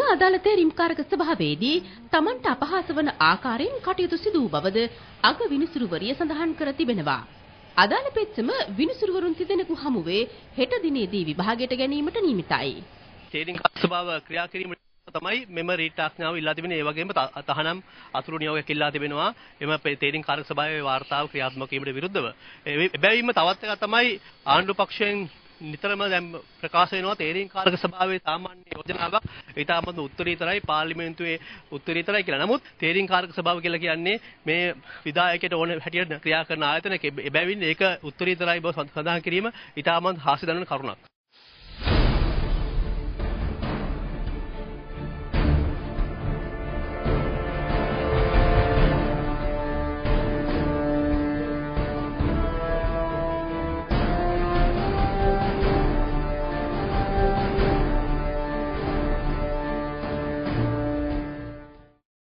අදාළ තේරීම්කාරක සභාවේදී තමන්ට අපහාස වන ආකාරයෙන් කටයුතු සිදු වූ බවද අග විනිසුරුවරිය සඳහන් කර තිබෙනවා. අදාළ පෙත්සම විනිසුරුවරුන් තිදෙනෙකු හමුවේ හෙට දිනේදී විභාගයට ගැනීමට නියමිතයි. තේරීම්කාරක සභාව ක්‍රියා කිරීම තමයි මෙම රීට් ආඥාව ඉල්ලා තිබෙන්නේ. ඒ වගේම තහනම් අතුරු නියෝගයක් ඉල්ලා තිබෙනවා එම තේරීම්කාරක සභාවේ වාර්තාව ක්‍රියාත්මක වීමට විරුද්ධව. එබැවින්ම තවත් එකක් තමයි ආණ්ඩු පක්ෂයෙන් නිතරම දැන් ප්‍රකාශ වෙනවා තේරීම්කාරක සභාවේ සාමාන්‍ය යෝජනාවක් ඉතාමත් උත්තරීතරයි, පාර්ලිමේන්තුවේ උත්තරීතරයි කියලා. නමුත් තේරීම්කාරක සභාව කියලා කියන්නේ මේ විධායකයට ඕන හැටියට ක්‍රියා කරන ආයතනයක්. එබැවින් ඒක උත්තරීතරයි බව සඳහන් කිරීම ඉතාමත් හාස්‍ය දනවන කරුණක්.